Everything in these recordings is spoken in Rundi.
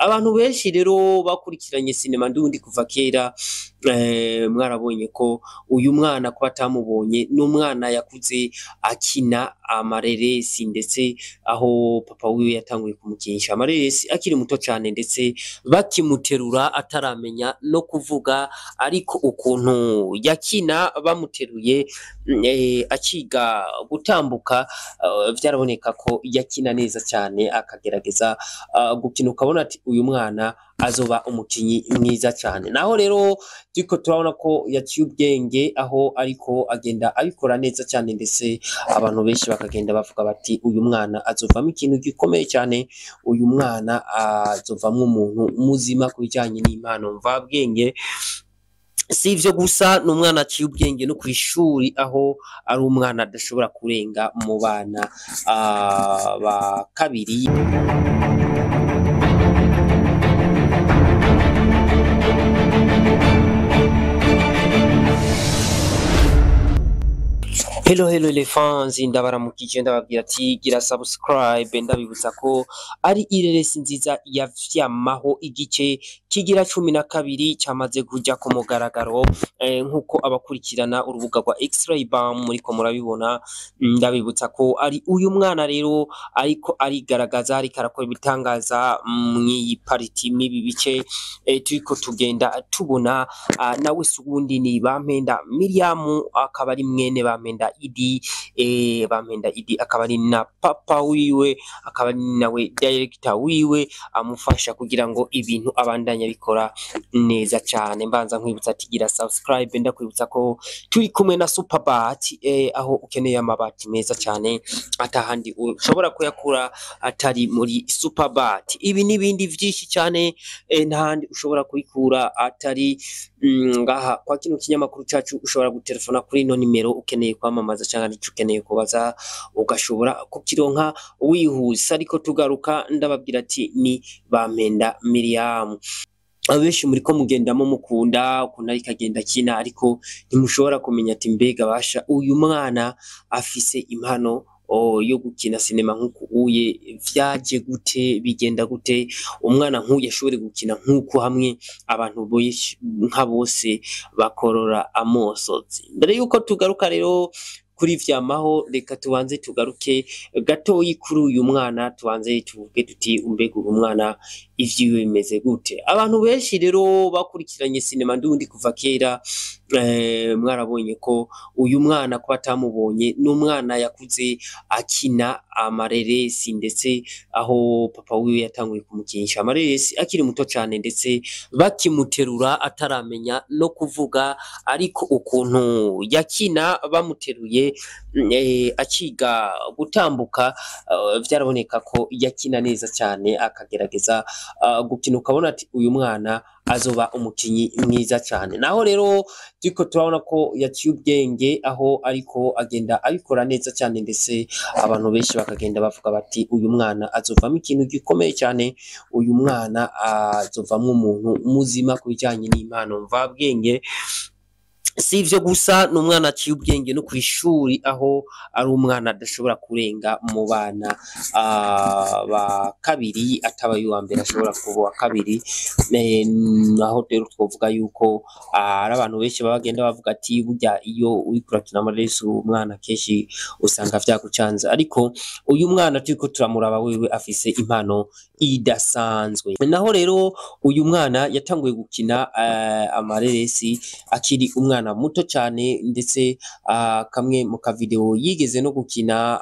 Abantu benshi rero bakurikiranye sinema ndundi kuva kera, mwarabonye ko uyu mwana kuba atamubonye ni umwana yakuze akina amareresi, ndetse aho papa wiwe yatanguye kumukinisha amareresi akiri muto cane, ndetse bakimuterura ataramenya no kuvuga, ariko ukuntu yakina bamuteruye akiga gutambuka, vyaraboneka ko yakina neza cyane, akagerageza gukina ukabona ati uyu mwana azoba umukinyi mwiza cyane. Naho rero turiko turabona ko yaciye ubwenge, aho ariko agenda abikora neza cyane, ndetse abantu benshi bakagenda bavuga bati uyu mwana azovamo ikintu gikomeye cyane, uyu mwana azovamwo umuntu muzima ku bijanye n'impano mvabwenge. Si ivyo gusa, ni umwana aciye ubwenge no kw'ishuri, aho ari umwana adashobora kurenga mu bana ba kabiri. Hello hello les fans, ndabaramukije ndababwira ati gira subscribe, ndabibutsa ko ari ireresi nziza ya Vyamaho igice kigira 12 cyamaze kuja ku mugaragaro, nkuko abakurikirana urubuga rwa X-Ray Bam muriko murabibona. Ndabibutsa ko ari uyu mwana rero ariko arigaragaza, ariko arakora ibitangaza mw'iyi pariti m'ibi bice turiko tugenda tubona. Nawe si uwundi ni Bampenda Miriam, akaba ari mwene Bampenda Idi, Bampenda Idi akaba ari na papa wiwe, akaba ari nawe director wiwe amufasha kugira ngo ibintu abandanya bikora neza cyane. Mbanza nkwibutsa ati gira subscribe, ndakwibutsa ko turi kumwe na Superbat, aho ukeneye amabati meza cyane atahandi ushobora kuyakura atari muri Superbat. Ibi n'ibindi vyinshi cyane, ntahandi ushobora kubikura atari ngaha kwa kino kinyamakuru cacu. Ushobora gutelefona kuri ino nimero ukeneye kwamamaza cyangwa icyo ukeneye kubaza, ugashobora kukironka wihuse. Ariko tugaruka ndababwira ati ni Bampenda Miriam. Abenshi muriko mugendamo mukunda ukuntu ariko agenda akina, ariko ntimushobora kumenya ati mbega basha uyu mwana afise impano yo gukina sinema nk'uku uye, vyaje gute, bigenda gute umwana nk'uyu ashobore gukina nk'uku hamwe abantu benshi nka bose bakorora amosozi. Mbere yuko tugaruka rero kuri Vyamaho, reka tubanze tugaruke gatoyi kuri uyu mwana, tubanze tuvuge tuti mbega uyu mwana ivyiwe bimeze gute. Abantu benshi rero bakurikiranye sinema ndundi kuva kera, mwarabonye ko uyu mwana kuba atamubonye ni umwana yakuze akina amareresi, ndetse aho papa wiwe yatanguye kumukinisha amareresi akiri muto cyane, ndetse bakimuterura ataramenya no kuvuga, ariko ukuntu yakina bamuteruye akiga gutambuka, vyaraboneka ko yakina neza cyane, akagerageza gukina ukabona ati uyu mwana azoba umukinyi mwiza cyane. Naho rero turiko turabona ko yaciye ubwenge, aho ariko agenda abikora neza cyane, ndetse abantu benshi bakagenda bavuga bati uyu mwana azovamo ikintu gikomeye cyane, uyu mwana azovamwo umuntu muzima ku bijanye n'impano mvabwenge. Si ivyo gusa, ni umwana aciye ubwenge no kw'ishuri, aho ari umwana adashobora kurenga mu bana ba kabiri, atabaye uwa mbere ashobora kuba uwa kabiri. Naho rero twovuga yuko ari abantu benshi baba bagenda bavuga ati burya iyo uriko urakina amareresi umwana kenshi usanga vyagucanze, ariko uyu mwana turiko turamuraba wewe afise impano idasanzwe. Naho rero uyu mwana yatanguye gukina amareresi akiri umwana muto cyane, ndetse kamwe mu kavideo yigeze no gukina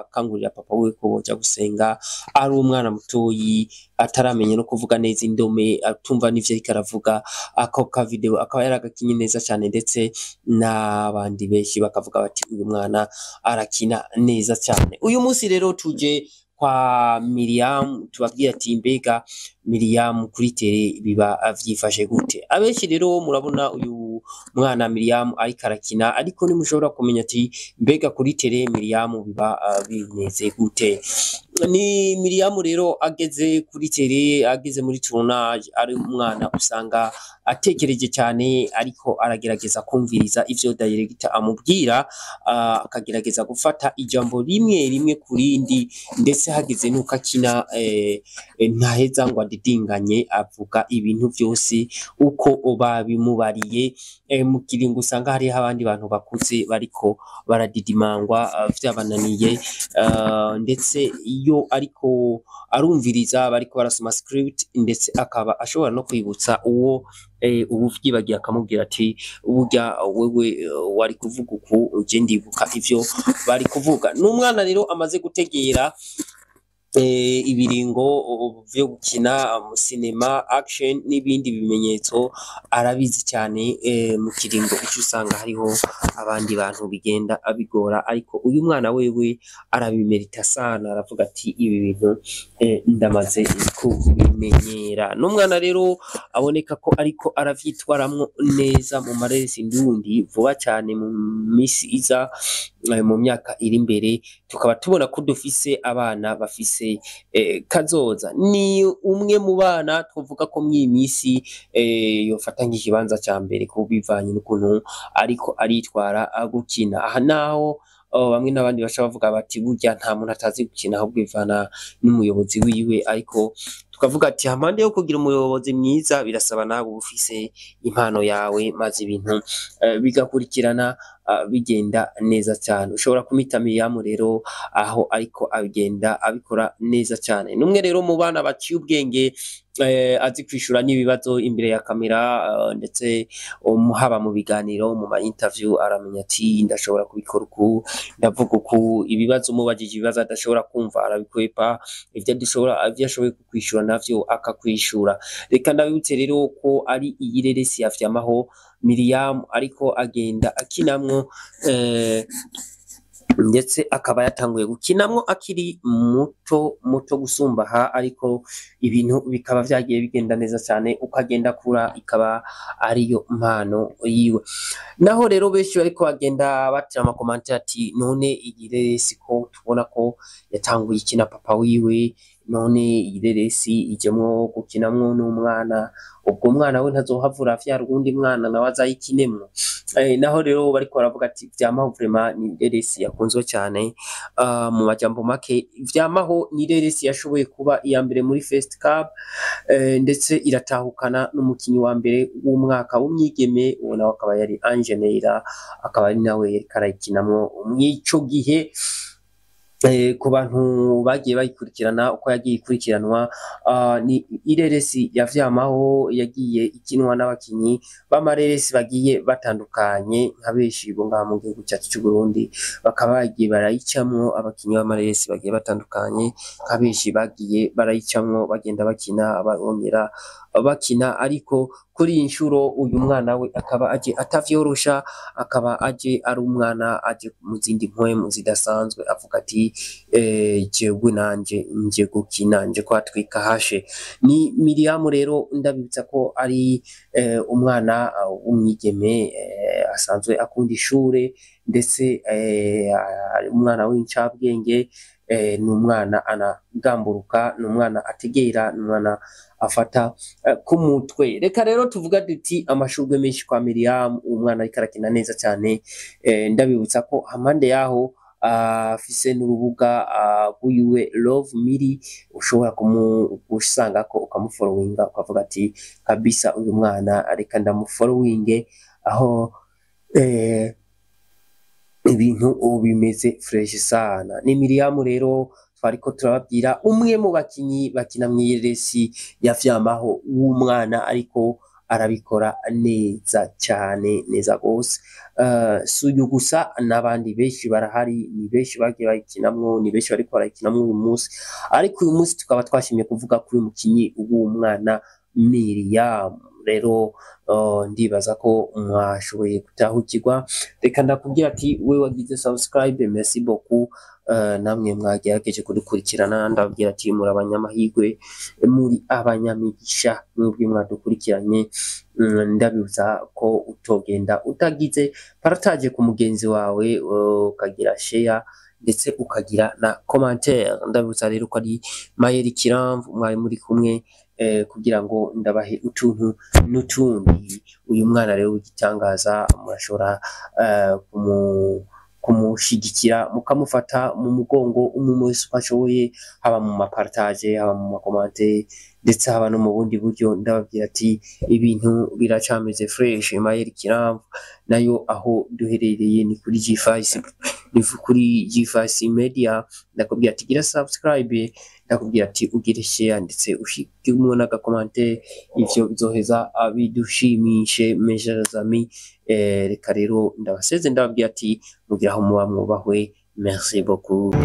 akangurira papa wiwe ko boja gusenga, ari umwana mutoyi ataramenya no kuvuga neza indome, atumva n'ivyo ariko aravuga. Ako kavideo akaba yaragakinye neza cyane, ndetse n'abandi benshi bakavuga bati uyu mwana arakina neza cyane. Uyu munsi rero tuje kwa Miriam tubabwira ati mbega Miriam kuri tele biba vyifashe gute. Abenshi rero murabona uyu mwana Miriam ariko arakina, ariko ntimushobora kumenya ati mbega kuri tele Miriam biba bimeze gute. Ni Miriam rero ageze kuri tele, ageze muri tournage, ari umwana usanga atekereje cyane, ariko aragerageza kumviriza ivyo director amubwira, akagerageza gufata ijambo rimwe rimwe kurindi, ndetse hageze nuko akina ntaheza ngo adidinganye, avuga ibintu vyose uko babimubariye. Mu kiringo usanga hariho abandi bantu bakuze bariko baradidimangwa, vyabananiye, ndetse iyo ariko arumviriza bariko barasoma script, ndetse akaba ashobora no kwibutsa uwo uwuvyibagiye, akamubwira ati burya wewe wari kuvuga uku, je ndibuka ivyo bari kuvuga. N'umwana rero amaze gutegera ibiringo vyo gukina mu cinema, action n'ibindi bimenyetso arabizi cyane. Mu kiringo ico usanga hariho abandi bantu bigenda abigora, ariko uyu mwana wewe arabimerita sana, aravuga ati ibi bintu ndamaze kubimenyera. N'umwana rero aboneka ko ariko aravyitwaramwo neza mu mareresi ndundi vuba cyane mu misi iza, mu myaka iri imbere tukaba tubona ko dufise abana bafise kazoza. Ni umwe mu bana twovuga ko mw'iyi misi yofata nk'ikibanza ca mbere kubivanye n'ukuntu ariko aritwara gukina. Aha naho bamwe n'abandi baca bavuga bati burya nta muntu atazi gukina, ahubwo bivana n'umuyobozi wiwe, ariko tukavuga ati hampande yo kugira umuyobozi mwiza birasaba nawe uba ufise impano yawe, maze ibintu bigakurikirana bigenda neza cyane. Ushobora kumita Miriam rero aho ariko abigenda abikora neza cyane. Numwe rero mu bana baciye ubwenge, azi kwishura n'ibibazo imbere ya kamera, ndetse haba mu biganiro, mu ma interview, aramenya ati ndashobora kubikora uku, ndavuga uku. Ibibazo mubajije, ibibazo adashobora kumva arabikwepa, ivyo dushobora, ivyo ashoboye kukwishura navyo akakwishura. Reka ndabibutse rero ko ari iyi reresi ya Vyamaho Miriam ariko agenda akinamwo, ndetse akaba yatanguye gukinamwo akiri muto muto gusumba aha, ariko ibintu bikaba vyagiye bigenda neza cyane uko agenda akura, ikaba ariyo mpano yiwe. Naho rero benshi bariko bagenda batira amakomante ati none iyi reresi ko tubona ko yatanguye ikina papa wiwe, none iyi reresi ijemwo gukinamwo n'umwana, ubwo umwana we ntazohavura avyara uwundi mwana nawe azayikinemwo? Naho rero bariko baravuga ati Vyamaho vraiment ni reresi yakunzwe cyane. Mu majambo make, Vyamaho ni reresi yashoboye kuba iya mbere muri First Cup, ndetse iratahukana n'umukinyi wa mbere w'umwaka w'umwigeme, uwo nawe akaba yari Ange Neira, akaba ari nawe yariko arayikinamwo mw'ico gihe. Ku bantu bagiye bayikurikirana uko yagiye ikurikiranwa, ni ireresi ya Vyamaho yagiye ikinwa n'abakinyi b'amareresi bagiye batandukanye, nka benshi bo ngaha mu gihugu cyacu c'u Burundi bakaba bagiye barayicamwo. Abakinyi b'amareresi bagiye batandukanye, nka benshi bagiye barayicamwo, bagenda bakina bongera bakina, ariko kuri iyi nshuro uyu mwana we akaba aje atavyorosha, akaba aje ari umwana aje mu zindi mpwemu zidasanzwe, avuga ati jewe nanje nje gukina, nje kwatwika hashe. Ni Miriam rero ndabibutsa ko ari umwana w'umwigeme, asanzwe akunda ishure, ndetse ari umwana w'incabwenge, ni umwana anagamburuka, ni umwana ategera, ni umwana afata ku mutwe. Reka rero tuvuga duti amashurwe menshi kwa Miriam, umwana ariko arakina neza cyane. Ndabibutsa ko hampande yaho afise n'urubuga rwiwe Love Miri, ushobora gusangako ukamufollowinga, ukavuga ati kabisa uyu mwana reka ndamufollowinge, aho ibintu ubu bimeze fresh sana. Ni Miriam rero twariko turababwira, umwe mu bakinyi bakina mw'ireresi ya Vyamaho w'umwana, ariko arabikora neza cyane, neza gose. Si uyu gusa, n'abandi benshi barahari, ni benshi bagiye bayikinamwo, ni benshi bariko barayikinamwo uyu munsi, ariko uyu munsi tukaba twashimye kuvuga kuri uyu mukinyi w'umwana Miriam. Rero ndibaza ko mwashoboye gutahukirwa. Reka ndakubwira ati we wagize subscribe, merci beaucoup. Namwe mwagerageje kudukurikirana, ndababwira ati muri abanyamahirwe, muri abanyamigisha mwebwe mwadukurikiranye. Ndabibutsa ko utogenda utagize partage ku mugenzi wawe, ukagira share. ndetse ukagira na commentaire. Ndabibutsa rero ko ari Mayeri Kiramvu mwari muri kumwe kugira ngo ndabahe utuntu n'utundi. Uyu mwana rero w'igitangaza murashobora kumushigikira mukamufata mu mugongo umwe wese uko ashoboye, haba mu mapartage, haba mu makomante, ndetse haba no mu bundi buryo. Ndababwira ati ibintu biracameze fresh. Mayeri Kiramvu nayo aho duherereye ni kuri G5, ni kuri G5 Media. Ndakubwira ati gira subscribe, ndakubwira ati ugire share, ndetse ushigimwo n'agakomante, ivyo bizoheza bidushimishe mes chers amis. Reka rero ndabaseze, ndababwira ati mugira aho muba mwubahwe. Merci beaucoup.